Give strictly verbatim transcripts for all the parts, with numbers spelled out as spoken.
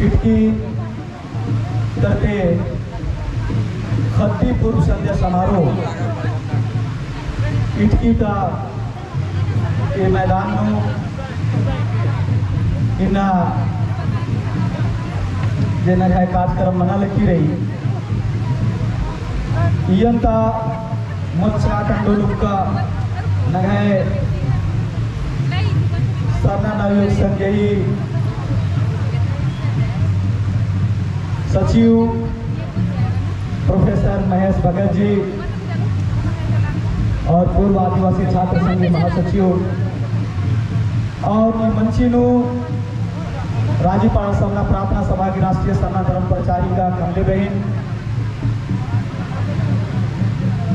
इटकी तरते ख़द्दी पूर्व संध्या समारोह इटकी ता ए मैदान नू इन्ना जे नंग्है कार्यक्रम मना लगी रई। इयन्ता मोच्चा टंडो लुक्का नंग्है सरना नवयुवक संघ ही सचिव प्रोफेसर महेश भगत जी और पूर्व आदिवासी छात्र संघ महासचिव और ई मंची नू राजीपाड़ा सरना प्रार्थना सभा की राष्ट्रीय सरना धर्म प्रचारिका कमले बहिन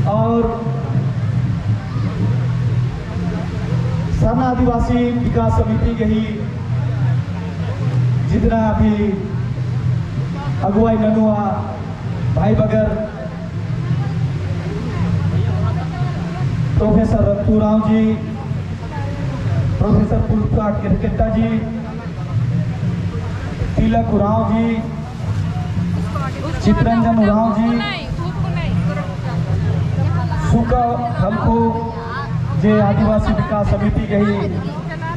और सरना आदिवासी विकास समिति के ही जितना भी अगुवाई ननुआ भाई बगर प्रोफेसर रत्तू राव जी, प्रोफेसर पुष्पा केरकेट्टा जी, तिलक उराँव जी, चितरंजन उराँव जी, सुका खलखो जे आदिवासी विकास समिति गही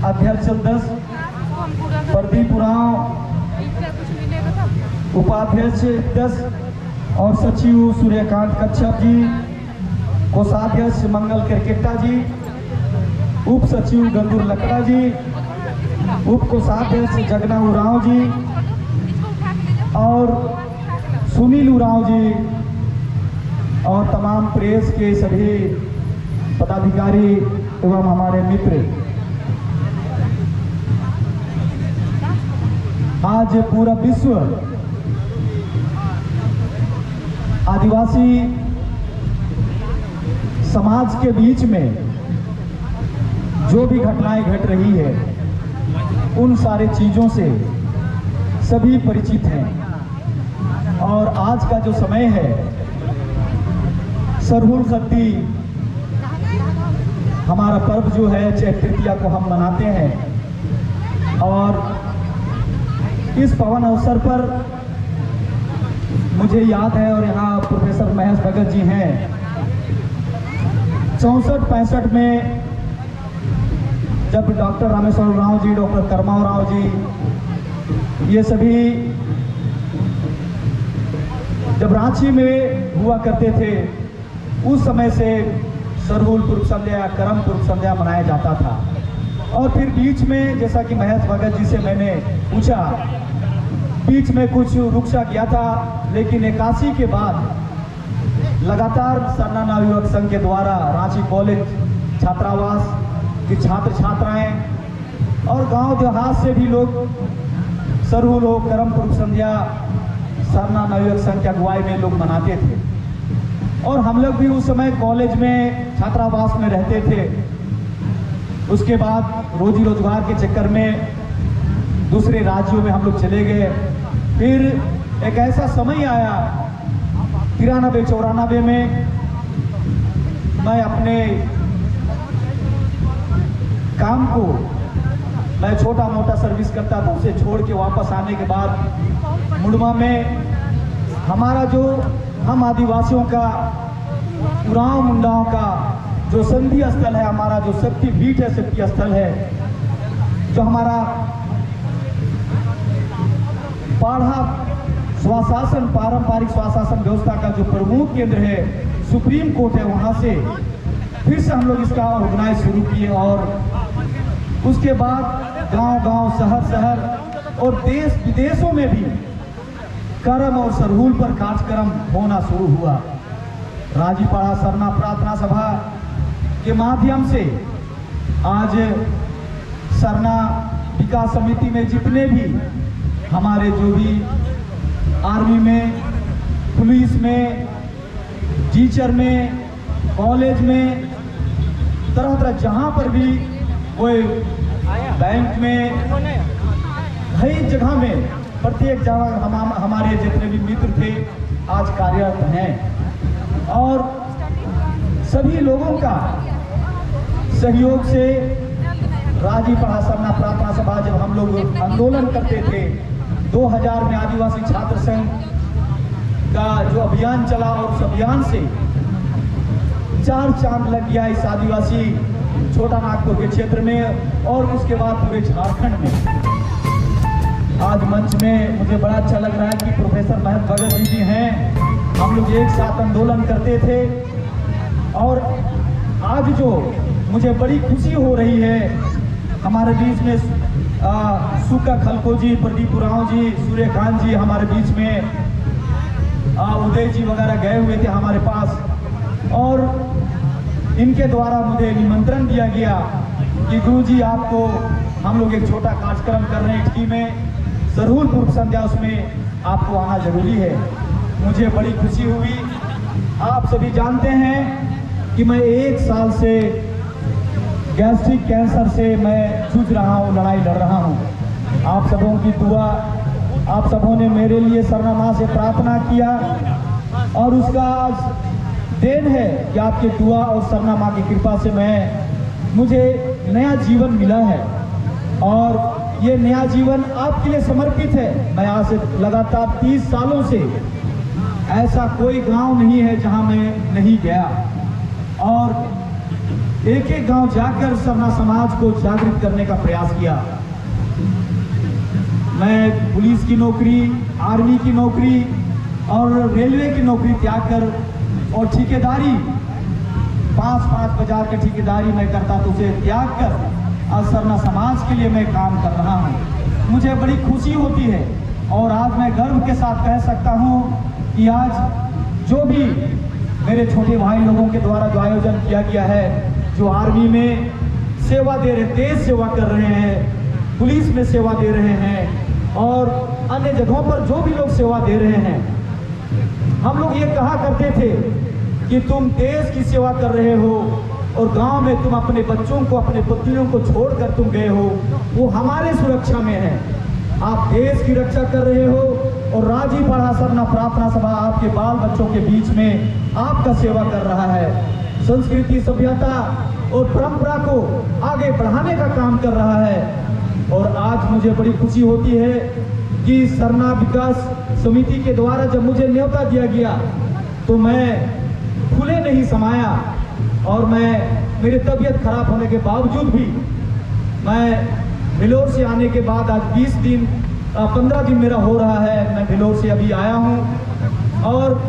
अध्यक्ष दस, प्रदीप उराँव उपाध्यक्ष दस और सचिव सूर्यकांत कच्छप जी, कोषाध्यक्ष मंगल केरकेट्टा जी, उप सचिव गंदूर लकड़ा जी, उप कोषाध्यक्ष जगना उराँव जी और सुनील उराँव जी और तमाम प्रेस के सभी पदाधिकारी एवं हमारे मित्र, आज पूरा विश्व आदिवासी समाज के बीच में जो भी घटनाएं घट रही है, उन सारे चीज़ों से सभी परिचित हैं। और आज का जो समय है, सरहुल ख़द्दी हमारा पर्व जो है, अक्षय तृतीया को हम मनाते हैं। और इस पावन अवसर पर मुझे याद है, और यहाँ प्रोफेसर महेश भगत जी हैं, चौंसठ पैंसठ में जब डॉक्टर रामेश्वर उराँव जी, डॉक्टर कर्मा उराँव जी, ये सभी जब राँची में हुआ करते थे, उस समय से सरहुल पूर्व संध्या, करम पूर्व संध्या मनाया जाता था। और फिर बीच में, जैसा कि महेश भगत जी से मैंने पूछा, बीच में कुछ रुक सा गया था, लेकिन इक्यासी के बाद लगातार सरना नवयुवक संघ के द्वारा राँची कॉलेज छात्रावास की छात्र छात्राएं और गांव देहात से भी लोग सरहुल हो करम पूर्व संध्या सरना नवयुवक संघ की अगुवाई में लोग मनाते थे। और हम लोग भी उस समय कॉलेज में छात्रावास में रहते थे। उसके बाद रोजी रोजगार के चक्कर में दूसरे राज्यों में हम लोग चले गए। फिर एक ऐसा समय आया, तिरानबे चौरानबे में मैं अपने काम को, मैं छोटा मोटा सर्विस करता था, उसे छोड़ के वापस आने के बाद मुंडवा में हमारा जो, हम आदिवासियों का, उराँव मुंडाओं का जो संधि स्थल है, हमारा जो शक्तिपीठ है, शक्ति स्थल है, जो हमारा पाढ़ा स्वशासन, पारंपरिक स्वशासन व्यवस्था का जो प्रमुख केंद्र है, सुप्रीम कोर्ट है, वहाँ से फिर से हम लोग इसका ऑर्गेनाइज शुरू किए और उसके बाद गांव-गांव, शहर-शहर और देश विदेशों में भी करम और सरहुल पर कार्यक्रम होना शुरू हुआ। राजीपाड़ा सरना प्रार्थना सभा के माध्यम से आज सरना विकास समिति में जितने भी हमारे जो भी आर्मी में, पुलिस में, टीचर में, कॉलेज में, तरह तरह जहाँ पर भी कोई बैंक में, हर जगह में, प्रत्येक जगह हम, हम, हमारे जितने भी मित्र थे, आज कार्यरत हैं और सभी लोगों का सहयोग से राजी पड़हा सरना प्रार्थना सभा जब हम लोग आंदोलन करते थे, दो हज़ार में आदिवासी छात्र संघ का जो अभियान चला और उस अभियान से चार चांद लग गया इस आदिवासी छोटा नागपुर के क्षेत्र में और उसके बाद पूरे झारखंड में। आज मंच में मुझे बड़ा अच्छा लग रहा है कि प्रोफेसर महेश भगत जी भी हैं। हम लोग एक साथ आंदोलन करते थे और आज जो मुझे बड़ी खुशी हो रही है, हमारे बीच में, आ, सुक्का खलखो जी, प्रदीप उरांव जी, सूर्यकांत जी हमारे बीच में, आ, उदय जी वगैरह गए हुए थे हमारे पास, और इनके द्वारा मुझे निमंत्रण दिया गया कि गुरुजी, आपको हम लोग एक छोटा कार्यक्रम कर रहे हैं इटकी में, सरहुल पूर्व संध्या, उसमें आपको आना जरूरी है। मुझे बड़ी खुशी हुई। आप सभी जानते हैं कि मैं एक साल से गैस्ट्रिक कैंसर से मैं जूझ रहा हूँ, लड़ाई लड़ रहा हूँ। आप सबों की दुआ, आप सबों ने मेरे लिए सरना माँ से प्रार्थना किया और उसका आज देन है कि आपकी दुआ और सरना माँ की कृपा से मैं, मुझे नया जीवन मिला है और ये नया जीवन आपके लिए समर्पित है। मैं आज से लगातार तीस सालों से ऐसा कोई गांव नहीं है जहां मैं नहीं गया और एक-एक गांव जाकर सरना समाज को जागृत करने का प्रयास किया। मैं पुलिस की नौकरी, आर्मी की नौकरी और रेलवे की नौकरी त्याग कर और ठेकेदारी, पाँच पाँच बाजार का ठेकेदारी मैं करता, तो उसे त्याग कर आज सरना समाज के लिए मैं काम कर रहा हूँ। मुझे बड़ी खुशी होती है और आज मैं गर्व के साथ कह सकता हूँ कि आज जो भी मेरे छोटे भाई लोगों के द्वारा जो आयोजन किया गया है, जो आर्मी में सेवा दे रहे, देश सेवा कर रहे हैं, पुलिस में सेवा दे रहे हैं और अन्य जगहों पर जो भी लोग सेवा दे रहे हैं, हम लोग ये कहा करते थे कि तुम देश की सेवा कर रहे हो और गांव में तुम अपने बच्चों को, अपने पत्नियों को छोड़कर तुम गए हो, वो हमारे सुरक्षा में है। आप देश की रक्षा कर रहे हो और राजी पड़हा सरना प्रार्थना सभा आपके बाल बच्चों के बीच में आपका सेवा कर रहा है, संस्कृति, सभ्यता और परंपरा को आगे बढ़ाने का काम कर रहा है। और आज मुझे बड़ी खुशी होती है कि सरना विकास समिति के द्वारा जब मुझे न्योता दिया गया, तो मैं फूले नहीं समाया और मैं, मेरी तबीयत खराब होने के बावजूद भी मैं वेल्लोर से आने के बाद आज बीस दिन, अ, पन्द्रह दिन मेरा हो रहा है, मैं वेल्लोर से अभी आया हूँ। और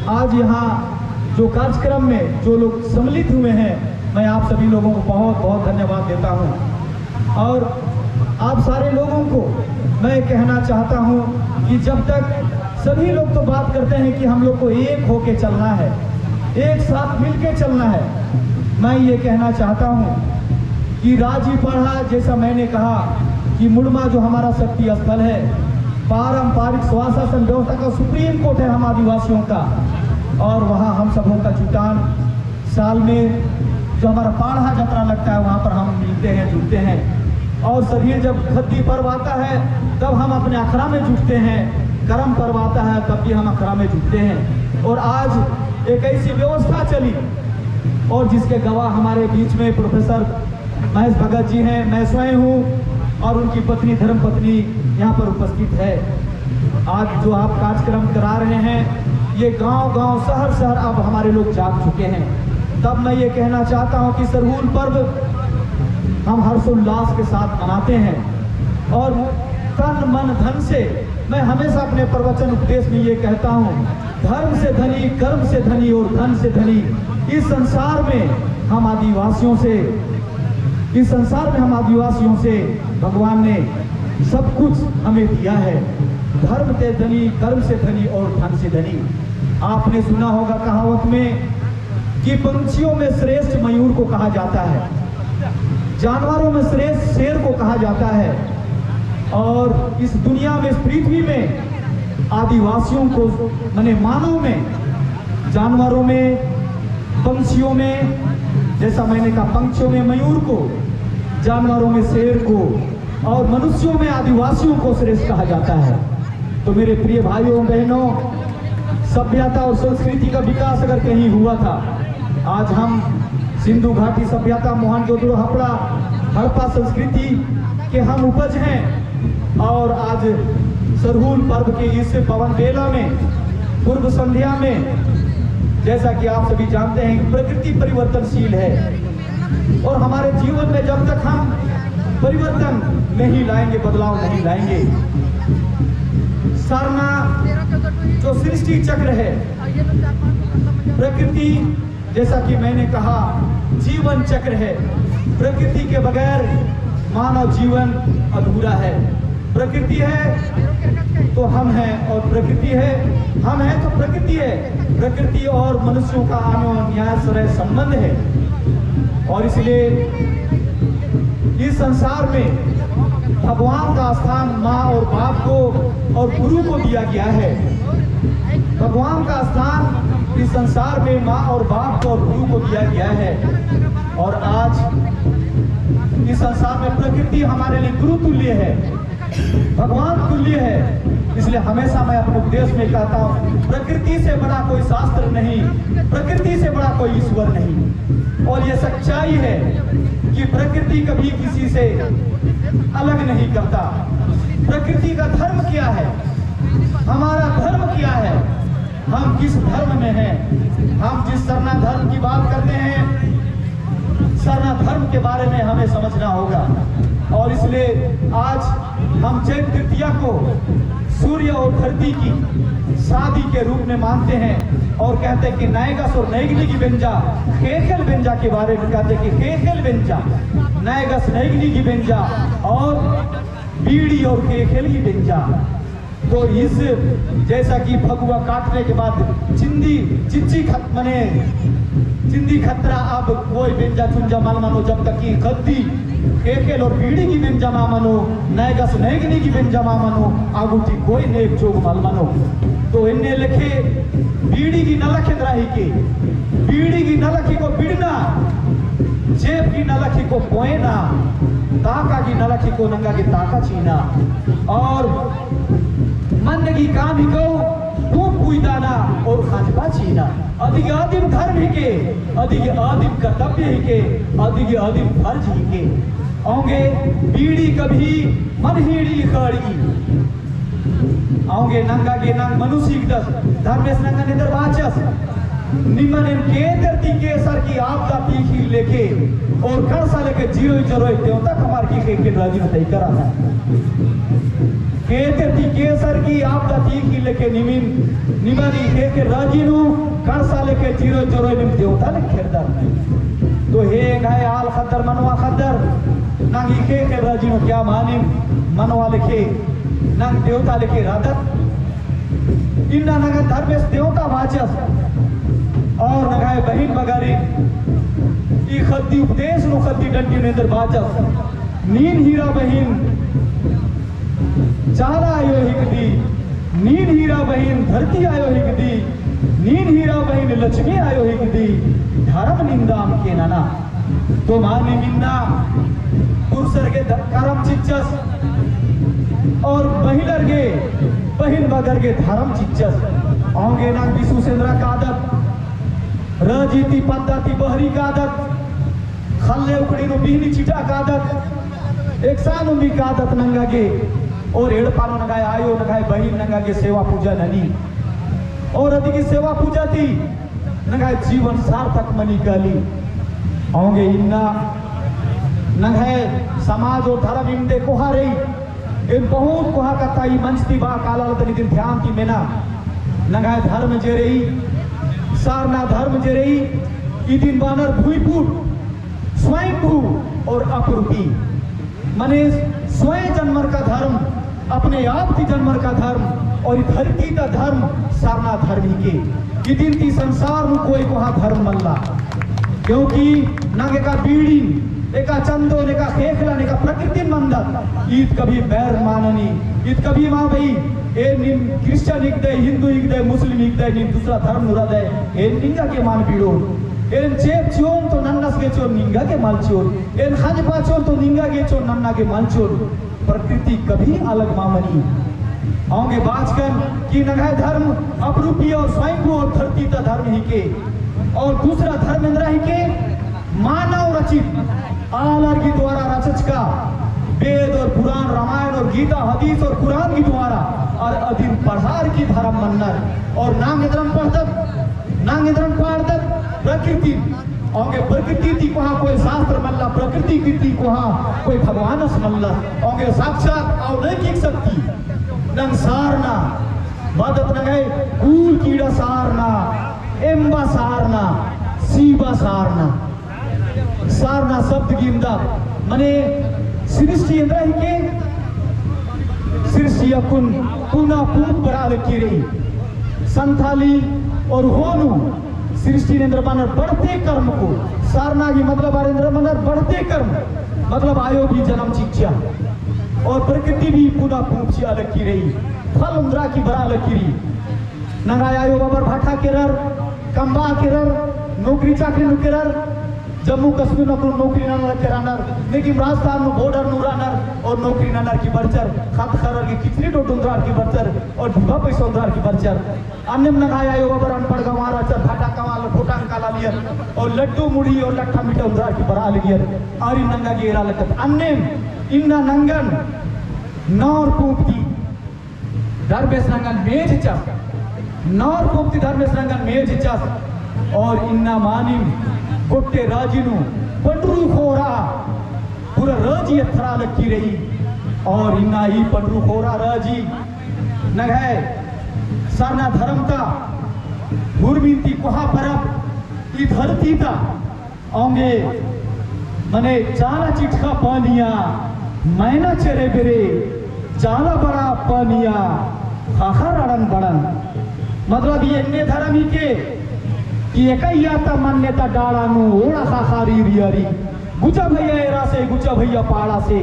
आज यहाँ जो कार्यक्रम में जो लोग सम्मिलित हुए हैं, मैं आप सभी लोगों को बहुत, बहुत धन्यवाद देता हूँ। और आप सारे लोगों को मैं कहना चाहता हूँ कि जब तक सभी लोग तो बात करते हैं कि हम लोग को एक होके चलना है, एक साथ मिलके चलना है, मैं ये कहना चाहता हूँ कि राजी पड़हा, जैसा मैंने कहा कि मुड़मा जो हमारा शक्ति स्थल है, पारंपरिक स्वशासन व्यवस्था का सुप्रीम कोर्ट है हम आदिवासियों का, और वहाँ हम सबों का जुटान साल में जो हमारा पाड़हा जतरा लगता है, वहाँ पर हम मिलते हैं, जुटते हैं। और सभी जब खद्दी पर्व आता है, तब हम अपने अखड़ा में जुटते हैं, करम पर्व आता है, तब भी हम अखड़ा में जुटते हैं। और आज एक ऐसी व्यवस्था चली, और जिसके गवाह हमारे बीच में प्रोफेसर महेश भगत जी हैं, मैं स्वयं हूँ और उनकी पत्नी, धर्म पत्नी यहाँ पर उपस्थित है। आज जो आप कार्यक्रम करा रहे हैं, ये गांव-गांव, शहर-शहर अब हमारे लोग जाग चुके हैं। तब मैं ये कहना चाहता हूँ कि सरहुल पर्व हम हर्षोल्लास के साथ मनाते हैं और तन, मन, धन से, मैं हमेशा अपने प्रवचन उपदेश में ये कहता हूँ, धर्म से धनी, कर्म से धनी और धन से धनी। इस संसार में हम आदिवासियों से, इस संसार में हम आदिवासियों से भगवान ने सब कुछ हमें दिया है। धर्म से धनी, कर्म से धनी और धन से धनी। आपने सुना होगा कहावत में कि पंछियों में श्रेष्ठ मयूर को कहा जाता है, जानवरों में श्रेष्ठ शेर को कहा जाता है। और इस दुनिया में, इस पृथ्वी में आदिवासियों को, माने मानव में, जानवरों में, पंछियों में, जैसा मैंने कहा, पंछियों में मयूर को, जानवरों में शेर को और मनुष्यों में आदिवासियों को श्रेष्ठ कहा जाता है। तो मेरे प्रिय भाइयों, बहनों, सभ्यता और संस्कृति का विकास अगर कहीं हुआ था, आज हम सिंधु घाटी सभ्यता, मोहनजोदड़ो, हपड़ा, हड़प्पा संस्कृति के हम उपज हैं और आज सरहुल पर्व के इस पावन बेला में, पूर्व संध्या में, जैसा कि आप सभी जानते हैं कि प्रकृति परिवर्तनशील है और हमारे जीवन में जब तक हम परिवर्तन नहीं लाएंगे, बदलाव नहीं लाएंगे, सरना जो सृष्टि चक्र है, प्रकृति जैसा कि मैंने कहा, जीवन चक्र है। प्रकृति के बगैर मानव जीवन अधूरा है। प्रकृति है तो हम हैं और प्रकृति है, हम हैं तो प्रकृति है। प्रकृति और मनुष्यों का अन्योन्याश्रय संबंध है और इसलिए इस संसार में भगवान का स्थान माँ और बाप को और गुरु को दिया गया है। भगवान का स्थान इस संसार में माँ और बाप को और गुरु को दिया गया है। और आज इस संसार में प्रकृति हमारे लिए गुरु तुल्य है, भगवान तुल्य है। इसलिए हमेशा मैं अपने उपदेश में कहता हूँ, प्रकृति से बड़ा कोई शास्त्र नहीं, प्रकृति से बड़ा कोई ईश्वर नहीं। और ये सच्चाई है कि प्रकृति कभी किसी से अलग नहीं करता। प्रकृति का धर्म क्या है? हमारा धर्म क्या है? हम किस धर्म में हैं? हम जिस सरना धर्म की बात करते हैं, सरना धर्म के बारे में हमें समझना होगा। और इसलिए आज हम चैत तृतीया को सूर्य और धरती की शादी के रूप में मानते हैं और कहते हैं कि नैगस और नैगनी की बेंजा, ख़ेख़ेल बेंजा के बारे में कहते हैं कि ख़ेख़ेल बेंजा, नैगस नैगनी की बेंजा और बीड़ी और ख़ेख़ेल की बेंजा। तो इस, जैसा कि फगुआ काटने के बाद चिंदी, चिच्ची खत-, मने चिंदी खतरा अब कोई बेंजा चुंजा मल मनो, जब तक कि ख़द्दी ख़ेख़ेल और बीड़ी की बेंजा मा मनो, नैगस नैगनी की बेंजा मा मनो, आगुटी कोई नेग जोग मल मनो। तो एन्ने लेखे बीड़ी की नलख एन्दरा हिके, बीड़ी की नलख हिको बिड़ना, जेब की नलख हिको पोएना, ताका की नलख हिको नंगा गे ताका चीना। और मन्न की काम हिको पूँप पुइदाना और ख़ंजपा चीना। अदिगे आदिम धर्म हिके, अदिगे आदिम कर्तव्य हिके, अदिगे आदिम फर्ज हिके। औंगे बीड़ी कभी मल हीड़ी ख़ड़ी। औंगे नंगा गे नंग मनुष्य हिकदस, धर्मेस नंगन एन्देर बाचस। निमन एन केतेर ती केसर की आपदा तीखी लेखे और कड़सा लेखे जिरोई जरोई देवता कमार की ख़ेख़ेल राजी नू तई करा था। केतेर ती केसर की आपदा तीखी लेखे निमिन, निमन ई ख़ेख़ेल राजी नू कड़सा लेखे जिरोई जरोई नीम देवता लेखे खेरदर। तो हे एंग्है आल ख़द्दर मनवा ख़द्दर, नंग ई ख़ेख़ेल राजी नू क्या मानिम, मनवा लेखे नंग देवता लेखे रअदत। इन्ना नंगन धर्मेस देवता बाचस। और नंग्है बहिन बगरिन ई ख़द्दी उपदेश नू ख़द्दी डंडी नू एन्देर बाचस। नीन हीरा बहिन चाला आयो हिकदी, नीन हीरा बहिन धरती आयो हिकदी, नीन हीरा बहिन लक्ष्मी आयो हिकदी, धर्म निंदा अमके नना। तो मानिम इन्ना पुरुषर गे ध-, करम चिच्चस और महिलर गे, बहिन बगर गे धर्म चिच्चस। औंगे नंग बिसुस एन्दरा कादत, राजी ती पद्दा ती बहरी कादत, ख़ल्ले उखड़ी नू बिहनी चिटा कादत, एकसानुम भी कादत नंगा गे। और एड़पा नू नंग्है आयो, नंग्है बहिन नंगा गे सेवा पूजा ननी। और अदिगे सेवा पूजा ती नंग्है जीवन सार्थक मनी काली। औंगे इन्ना नंग्है समाज और धर्म इमदे कोहा रई। एन बहुत कोहा कत्था ई मंच ती बआ काला लगदन, इदिन ध्यान ती मेना। नंग्है धर्म जे रई, सरना धर्म जे रई, इदिन बअनर भूईपुट, स्वयंभू और अपरूपी। मने स्वयं जनमर का धर्म, अपने आप ती जनमर का धर्म और ई धरती ता धर्म सरना धर्म हिके। इदिन ती संसार नू कोई कोहा धर्म मल्ला। क्योंकि नंग एका बीड़िन, एका चंदोन, एका ख़ेख़लन, एका प्रकृतिन मन्दत। ईद कभी बैर माननी, ईद कभी मा बई, ए नीन क्रिश्चियन हिकदय, हिंदू हिकदय, मुस्लिम हिकदय, नीन दूसरा धर्म नू रअदय, एन निंगा गे मल बीड़ोन। एन चेंप चिओन तो नन्नस गे चिओन, निंगा गे मल चिओन। एन ख़ंजपा चिओन तो निंगा गे चिओन, नन्ना गे मल चिओन। प्रकृति कभी अलग मा मनी। औंगे बाचकन कि नंग्है धर्म अपरूपी और स्वयंभू और धरती ता धर्म हिके। और दूसरा धर्म एन्दरा हिके, मानव रचित आलर की द्वारा रचचका वेद और पुराण, रामायण और गीता, हदीस और कुरान की द्वारा और अदिन पढ़ार की धर्म मन्नर और नांग एन्दरन पढ़दत, नांग एन्दरन पाड़दत प्रकृति। औंगे प्रकृति ती कोहा कोई शास्त्र मल्ला, प्रकृति की ती कोहा कोई भगवानस मल्ला। औंगे साक्षात अलौकिक शक्ति। नंग सारना, बअदत नंग्है कूल कीड़ा सारना, एम्बा सारना, सीबा सारना। सारना शब्द गे इवंदा, मने सृष्टि एन्दरा हिके, सृष्टि अक्कुन पुना पूंप बरआ लगी रई। संथाली और होनू सृष्टि एन्दरा बअनर बढ़ते कर्म को। सारना की मतलब आर एन्दरा बअनर बढ़ते कर्म, मतलब आयो भी जनम चिच्चा। और प्रकृति भी पुना पूंप चिआ लगी रई, फल ओन्द्रा की बरआ लगी रई। नंग्है आयो बाबर भाटा केरर, कमआ केरर, नौकरी चाकरी नू केरर, जम्मू कश्मीर नू अक्कुन नौकरी नना लगी रअनर, लेकिन राजस्थान नू border नू रअनर और नौकरी ननर की बरचर, ख़द्द ख़र्रर की किचरी डोड्ड ओन्द्रर की बरचर और ढुंगा पैसा ओन्द्रर की बरचर। अन्नेम नंग्है आयो बाबर अनपढ़ गंवार रहचर, भाटा कमआ लगियर, फोटांग काला लगियर और लड्डू मुढ़ी और लट्ठा मीठा ओन्द्रर की बरआ लगियर। आरिन नंगा गे एरा लगत। अन्नेम इन्ना नंगन नौर पूंप ती धर्मेस नंगन मेज चिच्चस, नौर पूंप ती धर्मेस नंगन मेज चिच्चस। और इन्ना मानिम गोट्टे राजी नू पंडरू ख़ोंड़हा पूरा राजी एथरआ लगी रई। और इन्ना ई पंडरू ख़ोंड़हा राजी नंग्है सरना धरम ता हुरमिन ती कोहा परब ई धरती ता औंगे मने चाला चिटका पनिया, मैना चेरे बेरे, चाला बड़ा पनिया, ख़ाख़ा रड़न बड़न। मतलब ई एन्ने धरम हिके कि एकैया ता मन्ने ता डाड़ा नू ओड़ा ख़ाख़ा रीरियारी, गुचा भैया एरासे, गुचा भैया पाड़ासे,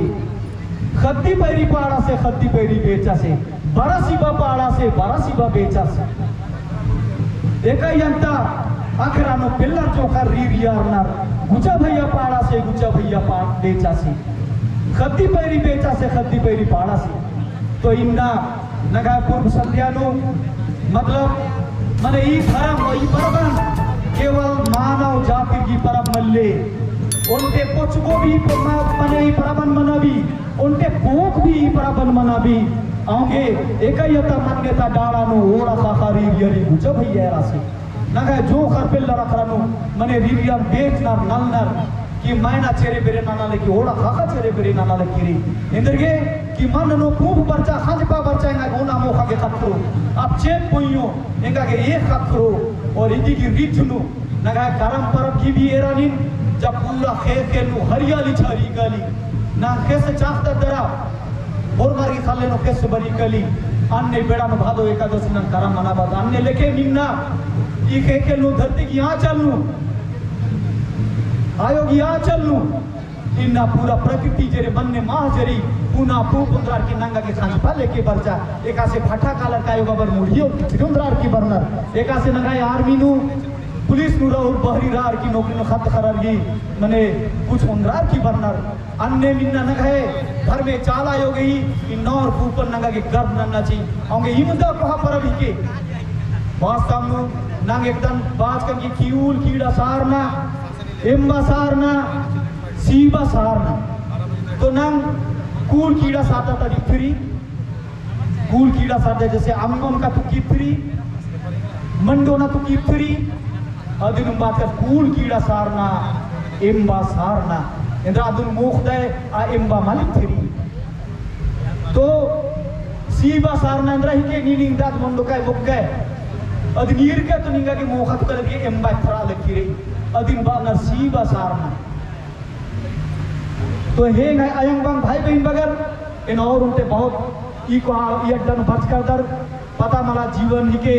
ख़द्दी पैरी पाड़ासे, ख़द्दी पैरी बेचासे, बरसिबा पाड़ासे, बरसिबा बेचासे। एकैया ता अखड़ा नू पेल्लर जोंख़र रीरियारनर, गुचा भैया पाड़ासे, गुचा भैया पा-, बेचासे, ख़द्दी पैरी बेचासे, ख़द्दी पैरी पाड़ासे। तो इन्ना नंग्है पूर्व संध्या नू, मतलब, मने ई धरम, ई परबन केवल मानव जातिर की परब मल्ले। ओन्टे पोचको भी प-, म-, मने ई परबन मनाबी, ओन्टे पोक भी ई परबन मनाबी। औंगे एकैया ता मन्ने ता डाड़ा नू ओड़ा ख़ाख़ा रीरियारी गुचा भैया एरासे। नंग्है जोंख़र पेल्लर अखड़ा नू मने रीरियान बेचनर नलनर कि मैना चेरे बेरे नना लगी, ओड़ा ख़ाख़ा चेरे बेरे नना लगी रई। एन्देरगे कि मन्न नू पूंप बरचा, ख़ंजपा बरचा, एंगा गे ओना मोख़ा गे ख़क्खरो। अब चेंप पोइयो, एंगा गे एक ख़क्खरो। और इदी गही रिझ नू नंग्है करम परब गही भी एरा नीन, जब पूरा ख़ेख़ेल नू हरियाली छारी काली, ना ख़ेस चाख़दत दरा, होरमर गही ख़ल्ल नू ख़ेस बरई काली, अन्ने बेड़ा नू भादो एकादशी नंग करम मनाबअदत, अन्ने लेके इन्ना ई ख़ेख़ेल नू धरती गही आँचल नू, आयो गही आँचल नू, इन्ना पूरा प्रकृति जेरे मन्ने माह जरी, पुना पूंप ओन्द्रर की नंगा गे ख़ंजपा लेके बरचा, एकासे भाटा कालर का आयो बाबर मुढ़ी और किचरी ओन्द्रर की बरनर, एकासे नंग्है army नू, police नू रअर, बहरी रअर की नौकरी नू ख़द्द ख़र्रर गही, मने कुछ ओन्द्रर की बरनर। अन्नेम इन्ना नंग्है धर्मे चाला आयो गही, इन्ना और पूंपन नंगा गे गर्व नन्ना ची। औंगे इवंदा कोहा परब हिके। वास्तव नू नंग एकदन बाचकन की कूल कीड़ा सारना, एम्बा सारना, सीबा सारना। तो नंग कूल कीड़ा सारता ता दिथरी, कूल कीड़ा सारता जैसे अम्बम का तुकी इथरी, मंडोना तुकी इथरी, अदिन बाचका कूल कीड़ा सारना, एम्बा सारना। एन्द्रा अदिन मोख़दय आ एम्बा मल इथरी। तो सीबा सारना एन्द्रा हिके नीन इन्दाद मंडो काय मोख़ गय। अदिन ईरके तो निंगा गे मोख़ा तो कलर के एम्बा इथरा लगी रई। अदिन बअनर सीबा सारना। तो हे नंग्है अयंग बंग भाई बहिन बगर, एन और ओन्टे बहुत ई कोहा ई अड्डा नू बरचकर दर पता मला जीवन हिके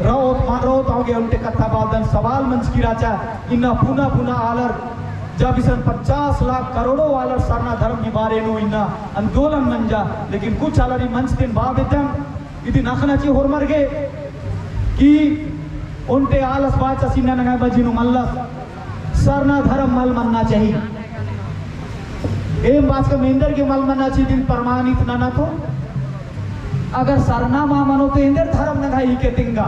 रओत मल रओत औंगे ओन्टे कत्था बअदन सवाल मंजकी रहचा। इन्ना पुना पुना आलर जब इसन पचास लाख करोड़ों आलर सरना धर्म की बारे नू इन्ना आंदोलन मंजा, लेकिन कुछ आलर ई मंच तिन बआ बेद्दन। इदिन अख़ना ची होरमर गे कि ओन्टे आलस बाचस इन्ना नंग्है मझी नू मल्लस, सरना धर्म मल मन्ना चाही। एम बाचकम एन्देरगे मल मन्ना चाही, इदिन प्रमाणित नना तो। अगर सरना मा मनो तो एन्देर धर्म नंग्है हिके तिंगा।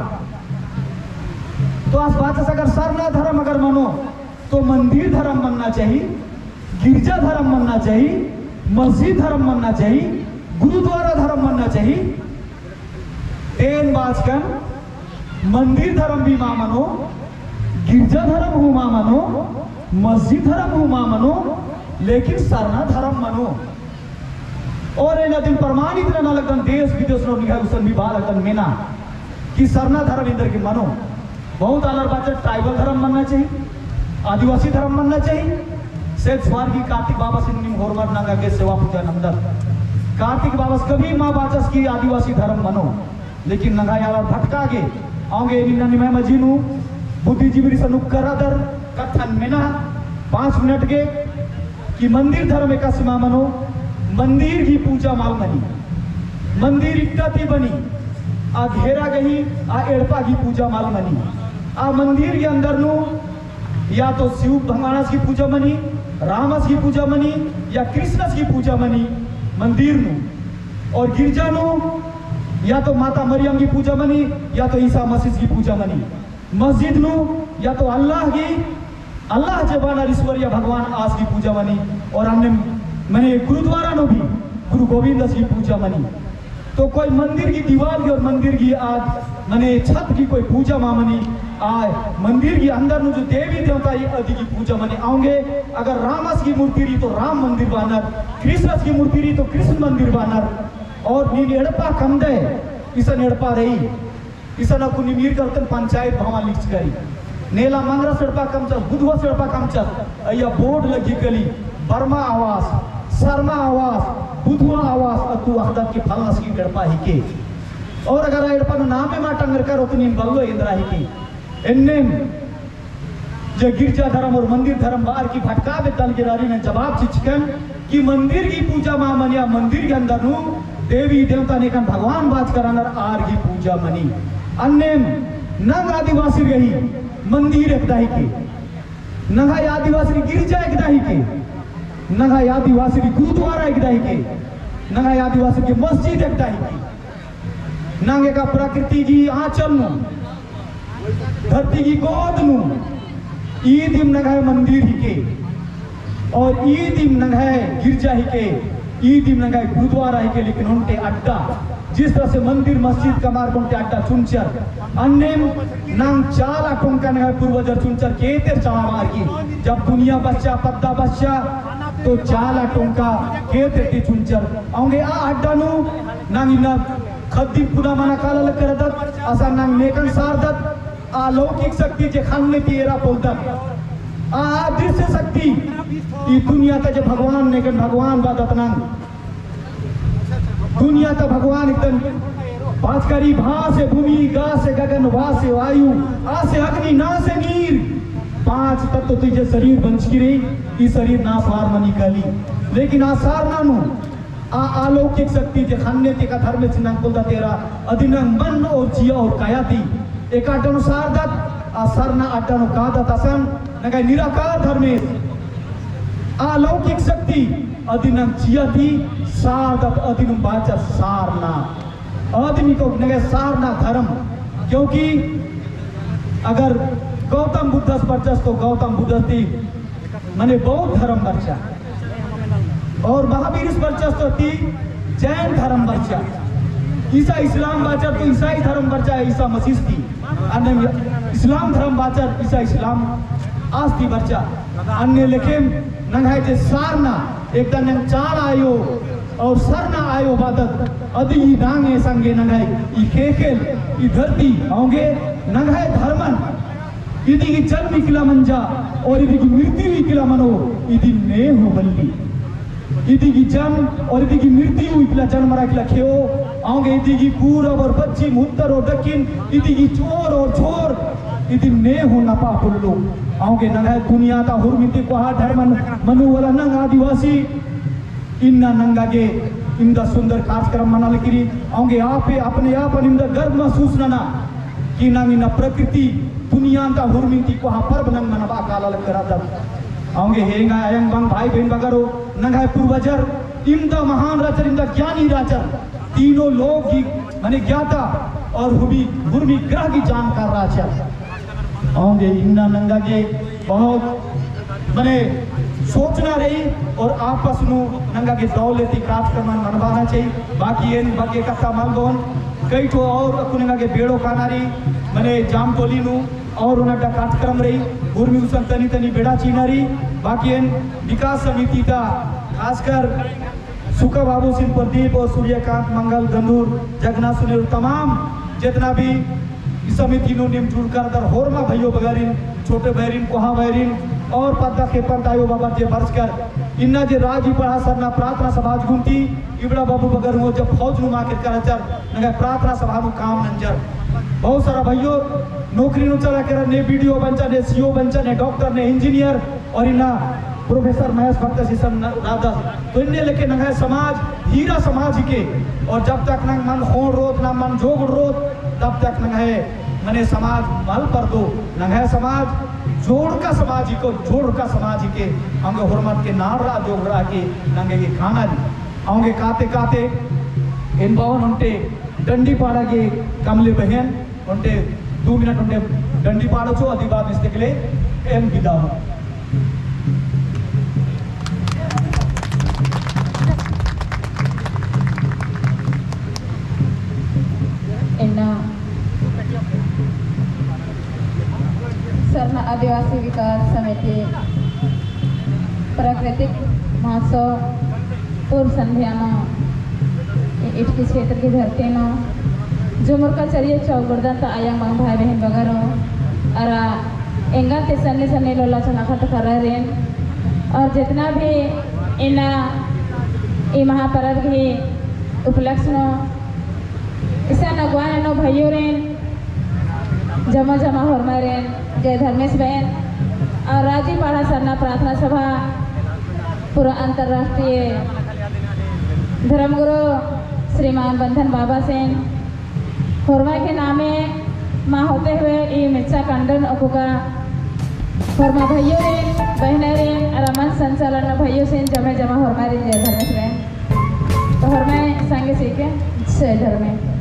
तो आस बाचस अगर सरना धर्म अगर मनो तो मंदिर धरम मन्ना चाही, गिरजा धरम मन्ना चाही, मस्जिद धरम मन्ना चाही, गुरुद्वारा धरम मन्ना चाही। तेन बाचकन मंदिर धरम भी मा मनो, गिरजा धरम हूँ मा मनो, मस्जिद धरम हूँ मा मनो, लेकिन सरना धरम मनो। और एन अदिन प्रमाणित नना लगदन, देश विदेश नू निंग्है गुसन भी बआ लगदन मेना कि सरना धरम एन्देरगे मनो। बहुत आलर बाचर tribal धरम मन्ना चाही, आदिवासी धरम मन्ना चाही। से स्वर्गीय कार्तिक बाबस नीम होरमर नंगा गे सेवा पूजा नन्दत। कार्तिक बाबस कभी मा बाचस कि आदिवासी धरम मनो। लेकिन नंग्है आलर भटका गे, औंगे निन्ना निम्है मझी नू बुद्धिजीवी रिसन उक्कर रअदर, कत्थन मेना, पाँच मिनट गे, कि मंदिर धरम एकासे मा मनो, मंदिर गही पूजा मल मनी, मंदिर इट्टा ती बनी, आ घेरा गही, आ एड़पा गही पूजा मल मनी, आ मंदिर गही अंदर नू या तो शिव भगवानस गही पूजा मनी, रामस गही पूजा मनी, या कृष्णस गही पूजा मनी मंदिर नू। और गिरजा नू या तो माता मरियम गही पूजा मनी, या तो ईसा मसीह गही पूजा मनी। मस्जिद नू या तो अल्लाह गही, अल्लाह जे बअनर ईश्वर या भगवान आस गही पूजा मनी। और अन्ने मने गुरुद्वारा नू भी गुरु गोविंदस गही पूजा मनी। तो कोई मंदिर गही दीवाल गही और मंदिर गही आद मने छत गही कोई पूजा मा मनी। आ मंदिर गही अंदर नू जो देवी देवता ही अदी गही पूजा मनी। औंगे अगर रामस गही मूर्ति रई तो राम मंदिर बअनर, कृष्णस गही मूर्ति रई तो कृष्ण मंदिर बअनर। और नीन एड़पा कमदय, इसन एड़पा रई, इसन अक्कु नीम ईर करतन पंचायत भवन लिखचका रई। नेला मंगरस एड़पा कमचस, बुधवास एड़पा कमचस, अइय्या board लग्गी कली, बर्मा आवास, शर्मा आवास, बुधवा आवास, अक्कु अख़दत कि फलनस गही एड़पा हिके। और अगर आ एड़पा नू नामे मा टंगरकर होले तो नीम बल्लो एन्दरा हिके। एन्नेम जे गिरजा धरम और मंदिर धरम बअर की भटका बेद्दल गे रअरी, एन जवाब चिच्चकन कि मंदिर गही पूजा मा मनिया, मंदिर गही अंदर नू देवी देवता नेकन भगवान बाचकर रअनर आर गही पूजा मनी। अन्नेम नंग आदिवासी गही मंदिर एकदा हिके, नंग्है आदिवासी गिरजा एकदा हिके, नंग्है आदिवासी गुरुद्वारा एकदा हिके, नंग्है आदिवासी गही मस्जिद एकदा हिके। नंग एका प्रकृति गही आँचल नू, धरती गही गोद नू, ईदिम नंग्है मंदिर हिके, और ईदिम नंग्है गिरजा हिके, ईदिम नंग्है गुरुद्वारा हिके, लेकिन ओन्टे अड्डा, जिस तरह से मंदिर मस्जिद कमअर ओन्टे अड्डा चुनचर, अन्नेम नंग चाला टोंका नंग्है पूर्वजर चुनचर केतेर चलाबअर की, जब दुनिया बस्चा, पद्दा बस्चा, तो चाला टोंका केतेर ती चुनचर। औंगे आ अड्डा नू नंग इन्ना ख़द्दिन पुना मना काला लक्करदत, असन नंग नेकन सारदत, आ अलौकिक शक्ति जे ख़न्ने ती एरा पोल्लदत। आ अदृश्य शक्ति, ई दुनिया ता जे भगवान नेकन भगवान बअदत नंग। दुनिया ता भगवान एकदम पाँच करी, भा से भूमि, गा से गगन, वा से वायु, आ से अग्नि, ना से नीर। पाँच तत्व ती जे शरीर बंचकी रई, ई शरीर ना सार मनी काली। लेकिन आ सारना नू आ अलौकिक शक्ति जे ख़न्ने ती एका धर्मेस नंग पोल्लदत एरा, अदिन नंग मन और जिया और काया ती एका अड्डा नू सारदत, आ सरना अड्डा नू कादत असन, नंग्है निराकार धर्मेस, आ अलौकिक शक्ति, अदिन नंग जिया ती सारदत, अदिन बाचस सारना। अदिन इको नंग्है सारना धर्म, क्योंकि अगर गौतम बुद्धस बरचस तो गौतम बुद्धस ती मने बौद्ध धर्म बरचा। और महावीरस बरचस तो ती जैन धर्म बरचा। ईसा इस्लाम बाचर तो ईसाई धर्म बरचा, ईसा मसीह ती। अन्ने इस्लाम धर्म बाचर, ईसा इस्लाम आस ती बरचा। अन्ने लेखेम नंग्है जे सारना, एकदा नंग चाला आयो और सरना आयो बअदत, अदी ई नांगे संगे नंग्है ई ख़ेख़ेल, ई धरती, औंगे नंग्है धर्मन, इदी गही जन्म इकला मंजा और इदी गही मृत्यु इकला मनो, इदिन ने हूँ बल्ली। इदी गही जन्म और इदी गही मृत्यु इकला, जन्म मरा इकला खेओ, औंगे इदी गही पूरब और पश्चिम, उत्तर और दक्खिन, इदी गही ओर और छोर, इदिन ने हूँ नपा पोल्लो। औंगे नंग्है दुनिया ता हुरमिन ती कोहा धर्मन मनो वाला नंग आदिवासी, इन्ना नंगा गे इवंदा सुंदर कार्यक्रम मना लगी रई। औंगे आपे अपने आपन इवंदा गर्व महसूस नना कि नंग इन्ना प्रकृति दुनिया ता हुरमिन ती कोहा पर्व नंग मनाबआ काला लक्करदत। औंगे हेंगा अयंग बंग भाई बहिन बगरो, नंग्है पूर्वजर इवंदा महान रहचर, इवंदा ज्ञानी रहचर, तीनों लोक गही मने ज्ञाता और हुरमी, हुरमी ग्रह गही जानकार रहचर। औंगे इन्ना नंगा गे बहुत मने सोचना रई और आपस नू नंगा गे दौलती कार्यक्रम मनबाना चाही। बाकी एन बग्गे कत्था मल बओन, कई ठो और अक्कु नंगा गे बेड़ो काना रई, मने जामटोली नू और ओना अड्डा कार्यक्रम रई, उर्मी गुसन तनी तनी बेड़ा चिअना रई। बाकी एन विकास समिति ता खासकर सुखा बाबूसिन प्रदीप और सूर्यकांत मंगल गंदूर जगना सुनील तमाम जेतना भी ई समिति नू नीम जुड़कर दर होरमा भइयो बगरिन, छोटे बैरिन, कोहा बैरिन और पद्दा खेपन तायो बाबर जे बरचकर इन्ना जे राजी पड़हा सरना प्रार्थना सभा गुनती इबड़ा बाबू बगर हो जब फौज नू माकिर करचर नंगा प्रार्थना सभा नू काम नंजर। बहुत सारा भइयो नौकरी नू चला केरर, ने बीडीओ बंचा, ने सीओ बंचा, ने डॉक्टर, ने इंजीनियर, और इन्ना प्रोफेसर महेश भक्त सीसन न-, रादस। तो इन्ने लेके नंग्है समाज हीरा समाज हिके। और जब तक नंग मन ख़ोंड़ रोत, ना मन जोगड़ रोत, तब तक नंग्है मने समाज मल परदो। नंग्है समाज जोड़का समाज हिको, जोड़का समाज हिके। औंगे होरमत के नाड़ रआ, जोगड़ रआ के नंगे गे काना दी। औंगे काते काते एन बओन ओन्टे डंडी पाड़ा गे कमले बहन ओन्टे दो मिनट ओन्टे डंडी पाड़चो, अदी बाद इस्ते के लिए एम विदा हूँ। इन्ना सरना आदिवासी विकास समिति प्राकृतिक महोत्सव पूर्व संध्या नू इ-, इटकी क्षेत्र की धरती नू जो मुर्का चरिये चौगुर्दन ता आयंग बंग भाई बहन बगरो अरा एंगा ते सन्नी सन्नी लोला चोना खत खर्रारिन और जितना भी इन्ना ई महापरब की उपलक्ष्य नू इसन अगुवान नू भइयोरिन जमा जमा होरमारिन जय धर्मेस बहन और राजी पड़हा सरना प्रार्थना सभा पूरा अंतर्राष्ट्रीय धर्मगुरु श्रीमान बंधन बाबासिन होरमा के नामे मा होते हुए ई मिच्चा कंडन ओकुका होरमा भइयोरिन बहनरिन अरा मंच संचालन भइयोसिन जमा जमा होरमारिन जय धर्मेस बहन। तो होरमाय संगे सीखे जय धर्मेस।